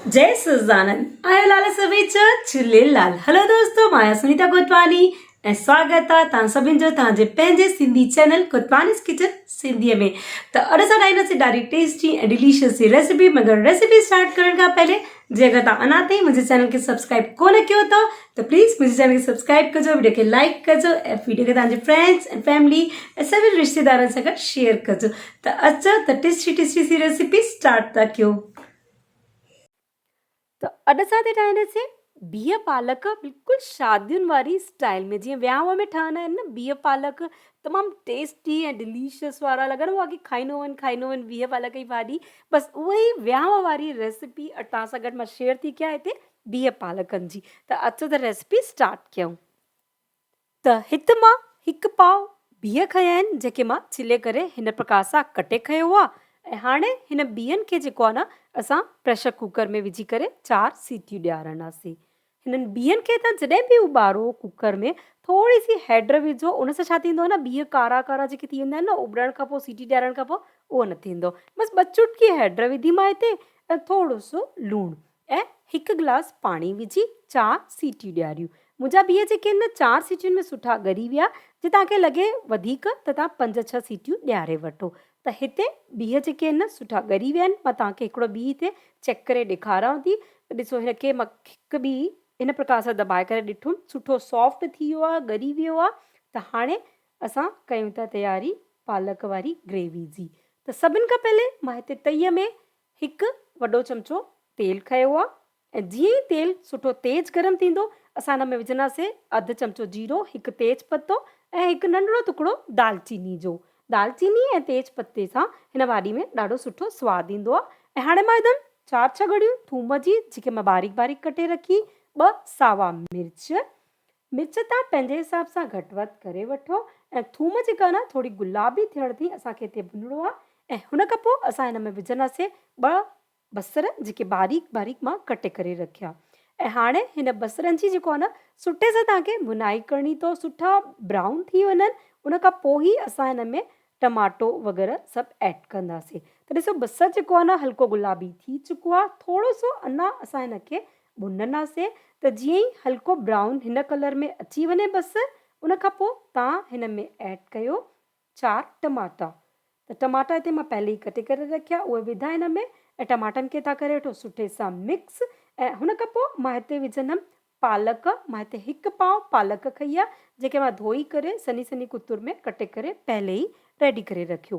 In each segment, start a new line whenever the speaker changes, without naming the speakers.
جئي سزانند آيو لال سويچ جهوليلال هلو دوستو مان آهيان سنيتا گوتواني ۽ سواگت آ توهان سڀن جو توهان جي پنهنجي سنڌي چينل گوتوانيز ڪچن سنڌي ۾ ته اڄ اسان ٺاهينداسين ڏاڍي ٽيسٽي ۽ ڊيليشس سي ريسيپي مگر ريسيپي اسٽارٽ ڪرڻ کان پهلي جي اگر توهان اڃا تائين منهنجي چينل کي سبسڪرائب ڪونه ڪيو اٿو ته پليز منهنجي چينل کي سبسڪرائب ڪجو وڊيو کي لائڪ ڪجو ۽ وڊيو کي توهان جي فرينڊس ۽ فيملي ۽ سڀن رشتيدارن سان گڏ شيئر ڪجو ته اچو ته ٽيسٽي ٽيسٽي سي ريسيپي اسٽارٽ ٿا ڪيون. ته اڄ اسان هتي ٺاهينداسين بيهه پالڪ بلڪل شادين واري اسٽائل ۾ جيئن ويانهه ۾ ٺهندا آهن نه بيهه پالڪ تمام ٽيسٽي ۽ ڊليشس وارا لڳن اها ڪي کائيندو وڃ کائيندو وڃ بيهه پالڪ جي ڀاڄي بس اها ئي ويانهه واري ريسپي اڄ توهان سان گڏ مان شيئر ٿي ڪيان هتي بيهه پالڪن جي ته اچو ته ريسپي اسٽارٽ ڪيون. ته هت مان هڪ پاء بيهه کنيا آهن جيڪي مان ڇلي ڪري هن پرڪار سان ڪٽي کنيو آهي ۽ هاڻي هن بيهن کي جيڪو آهي نه اسان پريشر ڪوڪر ۾ وجهي ڪري چار سيٽيون ڏيارنداسين. هنن بيهن کي توهان جڏهن به اٻارو ڪوڪر ۾ ٿوري سي هيڊ وجهو ان سان ڇا ٿيندو آهي نه بيهه ڪارا ڪارا جيڪي ٿي ويندا آهن نه اٻرڻ کان پوء سيٽي ڏيارڻ کان پوء اهو نه ٿيندو. بس ٻه چٽڪي هيڊ وڌي مان هتي ۽ ٿورو سو لوڻ. ۽ هڪ گلاس پاڻي وجهي چار سيٽيون ڏياريون. منهنجا بيهه جيڪي آهن نه چار سيٽين ۾ سٺا ڳري ويا. جي توهان کي لڳي وڌيڪ ته توهان پنج ڇهه سيٽيون ڏياري وٺو. ته هتي بيهه جيڪي آهن نه سٺا ڳري ويا آهن. مان توهان کي هڪڙو بيهه هتي چيڪ ڪري ڏيکاريان ٿي. ته ڏسو هن کي مان هڪ بيهه هن پرڪار سان دٻائي ڪري ڏٺم سٺو سافٽ ٿي ويو آهي ڳري ويو آهي. ته هاڻي اسان ڪيون ٿا تياري پالڪ واري گريوي جي. ته سڀن کان پهلي مان هتي تئي ۾ هڪ وڏو چمچو تيل کنيو آ ۽ جيئن ئي تيل سٺو تيز گرم ٿيندو اسان ان ۾ وجهنداسين اڌ چمچو جيرو، هڪ تيز پتو ۽ هڪ ننڍڙو ٽڪڙو دالچيني جو. دالچيني ۽ تيز پتي سان هن ڀاڄي ۾ ڏاڍو سٺو سواد ايندو آ ۽ هاڻي مان وڌم چار ڇهه ڳڙيون ٿوم جي جيڪي مان باريڪ باريڪ ڪٽي رکي، ٻه ساوا مرچ، مرچ توهان پنهنجي حساب سان گهٽ وڌ ڪري وٺو ۽ ٿوم جيڪا نه ٿوري گلابي ٿيڻ تائين اسان کي هتي ڀنڻو آهي ۽ هن کان پوء اسان هن ۾ وجهنداسين ٻه بصر جيڪي باريڪ باريڪ مان ڪٽي ڪري رکيا ۽ هاڻي هن بصرن جي جيڪو آهي نه سٺي سان توهان کي ڀنائي ڪرڻي اٿو سٺا برائون ٿي وڃن ان کان پوء ئي اسان هن ۾ ٽماٽو وغيره سڀ ايڊ ڪنداسين ته ڏسو بصر جيڪو آهي نه هلڪو گلابي ٿي چڪو آهي ٿورو سو اڃا اسان هن کي ڀننداسين ته جيئن ئي هلڪو برائون هن ڪلر ۾ اچي وڃي بصر ان کان پوء توهان هن ۾ ايڊ ڪيو چار ٽماٽا ته ٽماٽا هتي مان پهلي ئي ڪٽي ڪري رکيا اهي وڌا هن ۾ ۽ ٽماٽن کي توهان ڪري وٺو سٺي سان مڪس ۽ هن کان پوء مان هتي وجهندم پالڪ، مان هتي هڪ پاء پالڪ کنئي آ، جيڪي مان ڌوئي ڪري سنهي سنهي ڪتر ۾ ڪٽي ڪري پهلي ئي ريڊي ڪري رکيو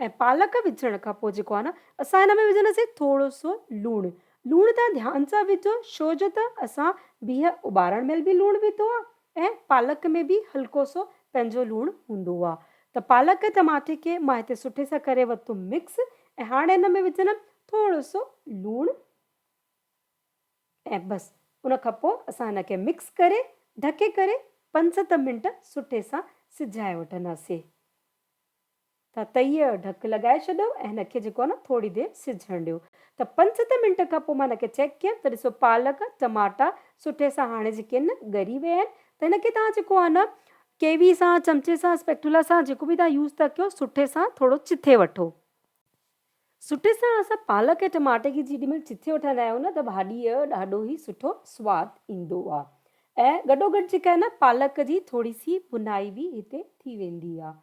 ۽ پالڪ وجهڻ کان پوء جيڪو آ نه اسان هن ۾ وجهنداسين ٿورو سو لوڻ، لوڻ توهان ڌيان سان وجهو ڇو جو ته اسان بيهه اٻارڻ مهل به لوڻ وڌو آ ۽ پالڪ ۾ به هلڪو سو پنهنجو لوڻ هوندو آ ته پالڪ ۽ ٽماٽي کي مان هتي سٺي سان ڪري ورتو مڪس ۽ هاڻي هن ۾ وجهندم ٿورو سو لوڻ. ۽ بس ان کان پوء اسان هن کي مڪس ڪري ڍڪي ڪري پنج ست منٽ سٺي سان سجهائي وٺنداسين. ته تئيء جو ڍڪ لڳائي ڇڏيو ۽ هن کي جيڪو آهي نه ٿوري دير سجهڻ ڏيو. ته پنج ست منٽ کان پوء مان هن کي چيڪ ڪيم ته ڏسو پالڪ، ٽماٽا سٺي سان هاڻي جيڪي آهن نه ڳري ويا آهن ته هن کي توهان جيڪو آهي نه ڪيوي سان، چمچي سان، اسپيٽولا سان جيڪو به توهان يوز ٿا ڪيو سٺي سان ٿورو چٿي وٺو. سٺي سان اسان پالڪ ۽ ٽماٽي کي جيڏي مهل چٿي وٺندا آهيون نه ته ڀاڄيء جو ڏاڍو ئي سٺو سواد ايندو آهي ۽ گڏوگڏ جيڪا آهي نه پالڪ جي ٿوري سي ڀنائي به هتي ٿي ويندي آهي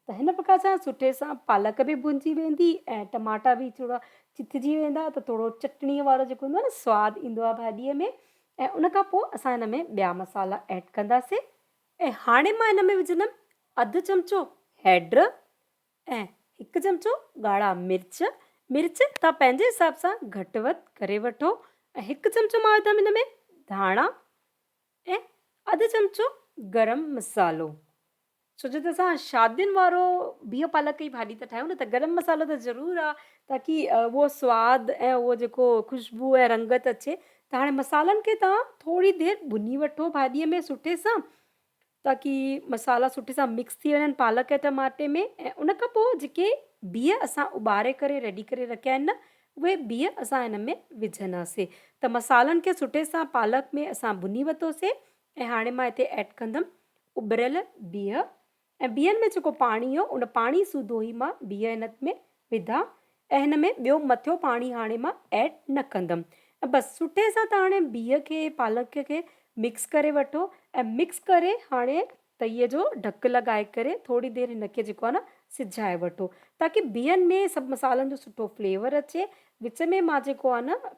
ته هن پرڪار سان سٺي سان پالڪ به ڀنجي ويندي ۽ ٽماٽا به ٿورا چٿجي ويندا ته ٿورو چٽڻيء وارو جيڪو هوندو آهي نه سواد ايندو آهي ڀاڄيء ۾ ۽ ان کان پوء اسان هن ۾ ٻيا مصالحا ايڊ ڪنداسين. ۽ هاڻي مان هن ۾ وجهندم اڌ چمچو هيڊ ۽ هڪ چمچو ڳاڙها مرچ، مرچ توهان پنهنجي حساب سان گهٽ وڌ ڪري وٺو ۽ هڪ چمچو مان وڌم هن ۾ ڌاڻا ۽ اڌ چمچو گرم مصالحو ڇو جو ته اسان شادين وارو بيهه پالڪ جي ڀاڄي ٿا ٺاهيون نه ته گرم مصالحو ته ضرور آ تاڪي اهو سواد ۽ اهو جيڪو خوشبو ۽ رنگت اچي ته هاڻي مصالحن کي توهان ٿوري دير ڀڃي وٺو ڀاڄي ۾ سٺي سان تاڪي مصالحا سٺي سان مڪس ٿي وڃن پالڪ ۽ ٽماٽي ۾ ۽ ان کان پوء جيڪي بيهه اسان اٻاري ڪري ريڊي ڪري رکيا آهن نه اهي بيهه اسان هن ۾ وجهنداسين ته مصالحن کي سٺي سان پالڪ ۾ اسان ڀڃي ورتوسين ۽ هاڻي مان هتي ايڊ ڪندم اٻريل بيهه ۽ بيهن ۾ جيڪو پاڻي هو ان پاڻي سوڌو ئي مان بيهه هن ۾ وڌا ۽ هن ۾ ٻيو مٿيو پاڻي هاڻي مان ايڊ نه ڪندم ۽ بس سٺي سان تان هاڻي بيهه کي پالڪ کي مڪس ڪري وٺو ۽ مڪس ڪري هاڻي تئي جو ڍڪ لڳائي ڪري ٿوري دير هن کي جيڪو آهي نه سجهائي وٺو تاڪه بيهن ۾ سڀ مصالحن جو سٺو فليور اچي. وچ ۾ مان جيڪو آهي نه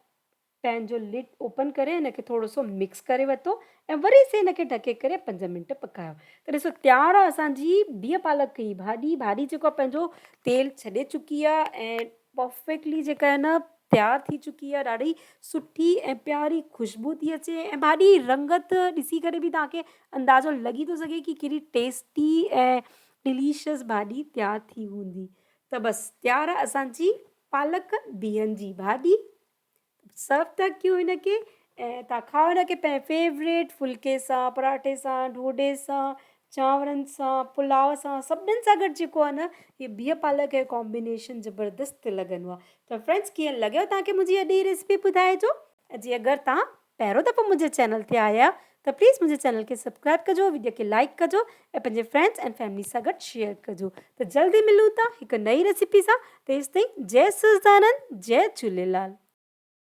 پين جو لڊ اوپن ڪري هن کي ٿورو سو مڪس ڪري ورتو ۽ وري سي هن کي ڍڪي ڪري پنج منٽ پڪايو ته ڏسو تيار آهي اسان جي بيهه پالڪ جي ڀاڄي. ڀاڄي جيڪو آهي پنهنجو تيل ڇڏي چڪي آهي ۽ پرفيڪٽلي جيڪا آهي نه تيار ٿي چڪي آهي. ڏاڍي سٺي ۽ پياري خوشبو ٿي اچي ۽ ڀاڄي رنگت ڏسي ڪري به توهان کي اندازو لڳي ٿو سگهي ڪي ڪيڏي ٽيسٽي ۽ ڊليشس ڀاڄي تيار ٿي هوندي. ته بس تيار آهي اسان جي پالڪ بيهن جي ڀاڄي. سرو ٿا ڪيون هن کي ۽ تان کائو هن کي پنهنجي فيوريٽ ڦلڪي سان پراٺي سان ڍوڍي سان چانورن سان پلاء سان سڀني سان گڏ جيڪو آهي نه هي بيهه پالڪ جو ڪامبينيشن زبردست لڳندو آهي ته فرينڊس ڪيئن لڳيو توهان کي منهنجي اڄ جي ريسپي ٻڌائجو ۽ جي اگر توهان پهريون دفعو منهنجي چينل تي آيا آهيو ته پليز منهنجي چينل کي سبسڪرائب ڪجو وڊيو کي لائڪ ڪجو ۽ پنهنجي فرينڊس ۽ فيملي سان گڏ شيئر ڪجو ته جلدي ملون ٿا هڪ نئي ريسپي سان تيستائين جئي سچدانند جئي جهوليلال.